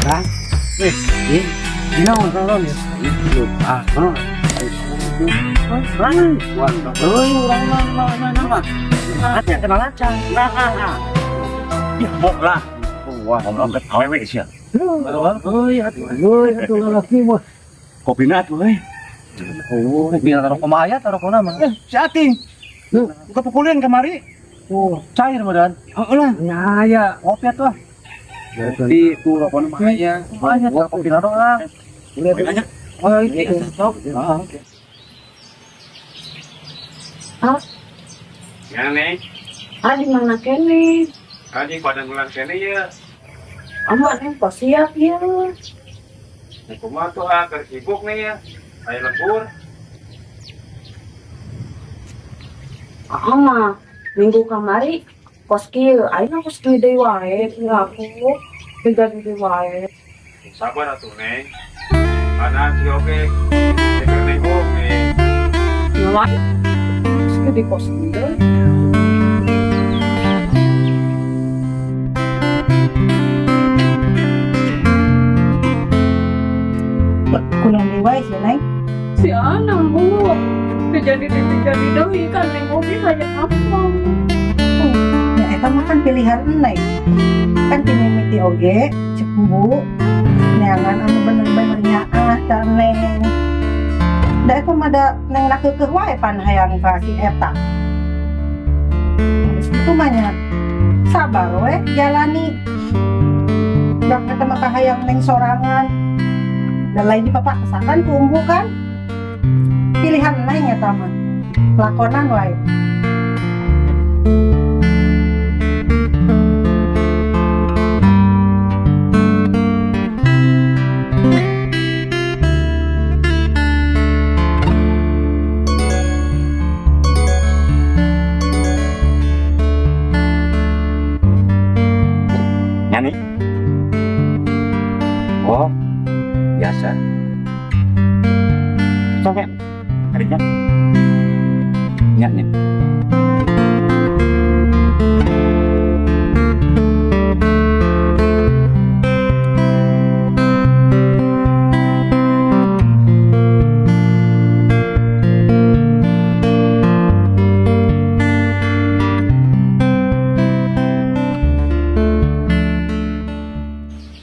Hah? Nih, ini naon naon ya? Ah, naon? Wah, urang mah. Ate kenal aja. Nah. Ih, bok lah. Wah, ngomong ke awewe sia. Euy, atuh, euy, atuh lalaki mah. Kopina atuh euy. Oh, biar rokok mah aya rokokna mah. Si Ating. Buka pukulin kamari. Oh, cair mah dan. Heeh lah. Nya aya kopi atuh. Kopi tuh rokokna mah aya. Aya kopi doang. Udah banyak. Oh, itu sok. Heeh. Ah. Ya, Neng. Ah, di mana kene? Ah, di Padang Bulan kene ya. Ama Neng kok siap ya. Kumaha tuh ah, keur sibuk nih ya. Aya lembur. Ama minggu kamari kos kieu, ayeuna kos kieu deui wae, aku tiga deui wae. Sabar atuh, Neng. Ana si oge keur nengok nih. Nyawa kieu di kos kieu. Kunaon deui wae sih, Neng? Si Ana, Bu. Terjadi deui kan Neng oge hayang apa? Ya eta mah kan pilihan Neng. Kan ti mimiti oge cek Bu neangan anu bener-bener nyaah ka Neng. Da eta mah da Neng nakeukeun wae pan hayang ka si eta. Itu mah nya sabar we jalani. Da eta mah kahayang Neng sorangan. Da lain dipapaksakan ku Umbu kan. Pilihan Neng eta mah. Lakonan wae. Nyani. Oh, biasa. Sok ya. Adiknya. Nya nih.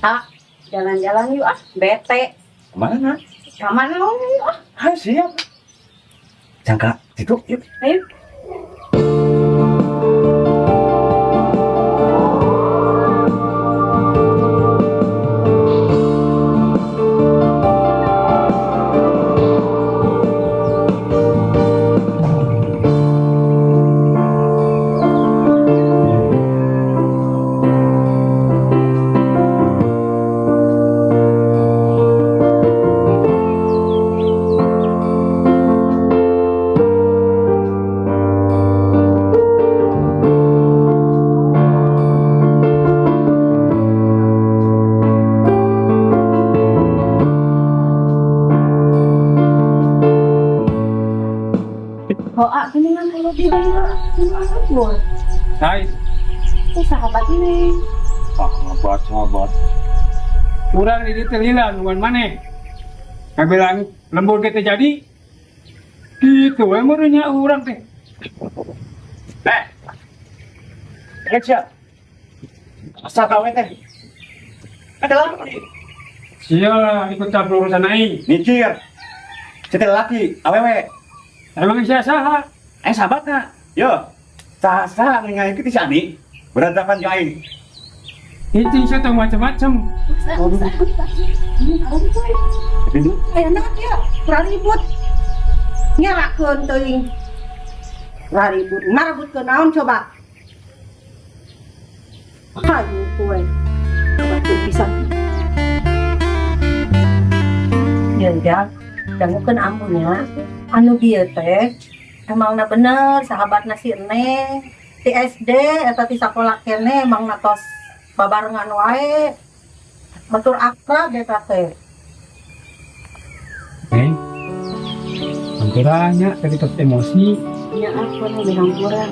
Ah, jalan-jalan yuk ah, bete. Kemana? Kemana yuk ah? Ah, siap. Jangka, situ yuk. Ayo. Oh, ah, gini kan kalau di bawah. Hai. Itu sahabat ini. Sahabat, sahabat. Kurang di teh lila nungguan maneh. Kabilang lembur kita jadi. Gitu we meureunnya urang teh. Eh. Rek sia. Asa kawe teh. Ada laki. Sia lah ikut campur urusan aing. Mikir. Sia teh laki, awewe. Emang sia saha? Aing sahabatna. Yo. Saha ningali kitu si Ani. Berantakan jeung aing. Itu sia teh macam-macam. Enak ya, raribut. Nyalakeun teuing. Raribut, marebutkeun naon coba? Hayu kowe. Batur pisan. Jeung dangukeun ampunya. Anu bieu teh emangna bener sahabatna si Neng ti SD eta ti sakola keneh emangna tos babarengan wae. Batur akrab eta teh. Neng, hampiranya tadi terus emosi. Ya aku nih dihampura.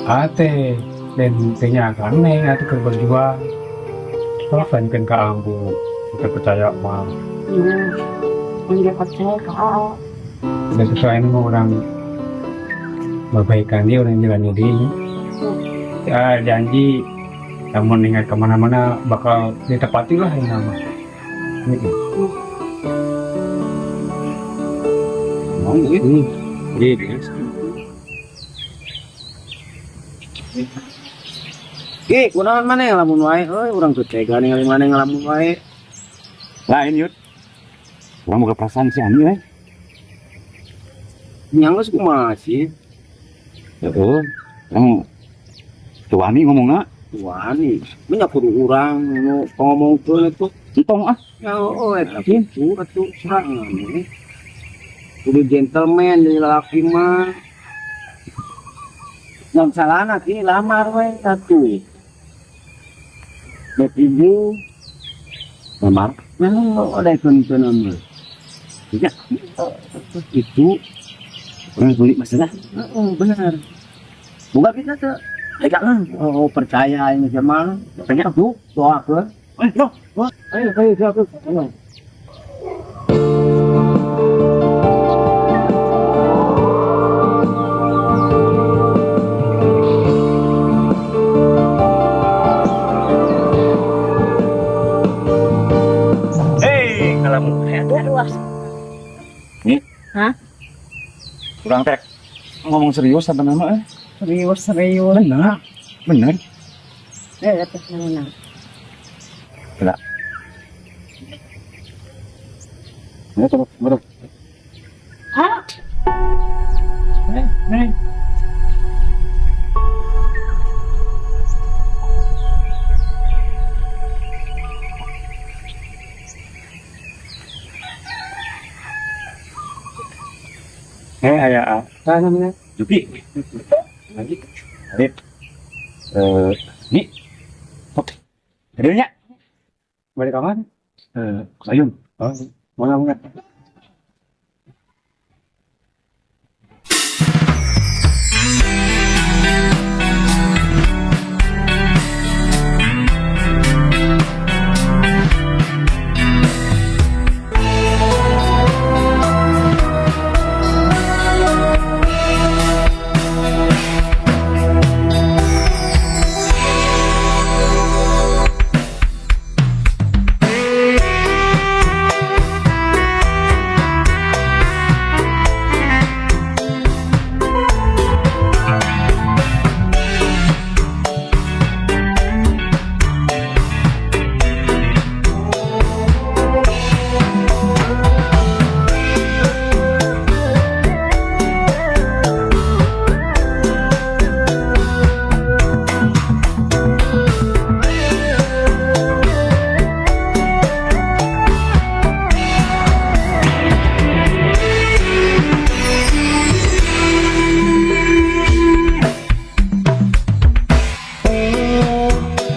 Ate, dan tanya kan Neng, ate keur berjuang. Oh, tanyakeun ka ambu. Kita percaya mah. Iya. Yang dia percaya ka Aa. Dan sesuai mah urang babaikan dia, urang jalan dia. Ya, janji lamun ingat kemana-mana bakal ditepati lah ini nama. Gitu. Mau gitu. Gitu. Ki, kunaon maneh ngalamun wae euy, urang teu tega ningali maneh ngalamun wae. Lain yut. Urang boga perasaan si Ani we. Nya geus kumaha sih? Heeh. Urang teu wani ngomongna. Wani, nya kudu urang nu ngomongkeun atuh. Entong ah. Ya oh eta kitu atuh sorangan we. Kudu gentleman jadi lalaki mah. Yang salahna ki lamar we atuh. Bek ibu Lamar. Memang ada keun-keunan mah. Ya, Itu urang beli masalah. heeh bener. Boga kita teu Tega. Oh, percaya ini sama. Tanya. Tuh, doakeun. Eh, loh. Ayo, ayo, doakeun. Ayo. Hei, ngalamun. Aduh, Nih. Hah? Urang teh ngomong serius sampai nama eh. Serius, serius. Bener. Bener. Eh, atas mana? Ya, coba, coba. Hah? Eh, nih. Eh, aya apa namanya? Juki. Lagi. Arif. Eh, nih. Oke. Hadirnya. Balik kamar? Eh, Sayun. Oh, mau nggak?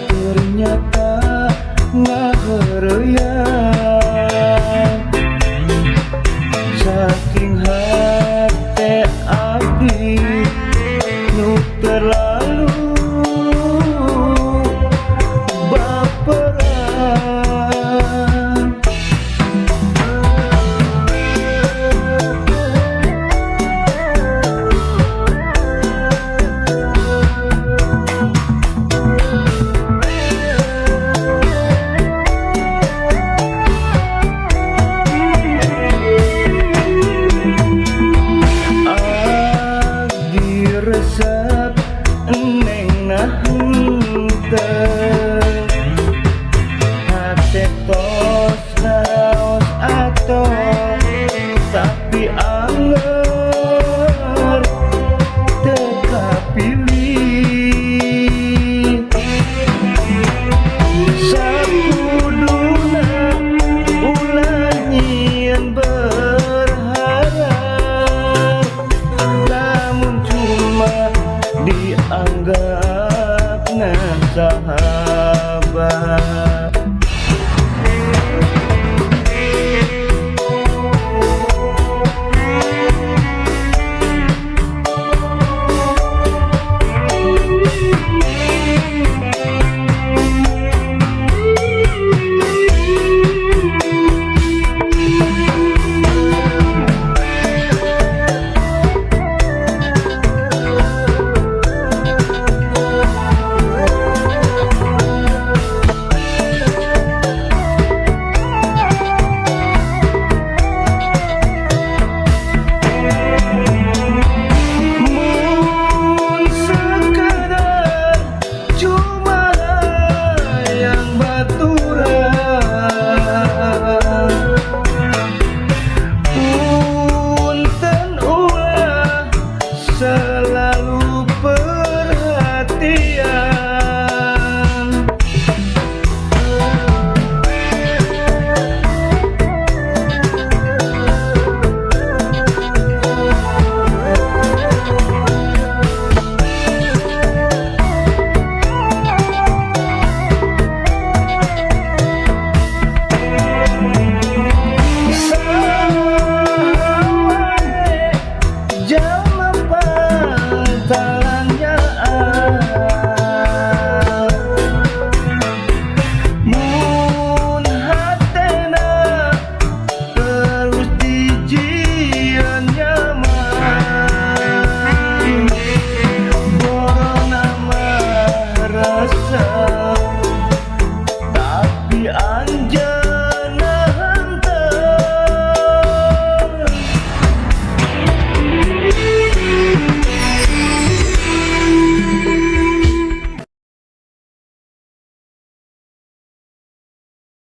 Ternyata ngaheureuyan saking hate abdi nu terlalu baperan.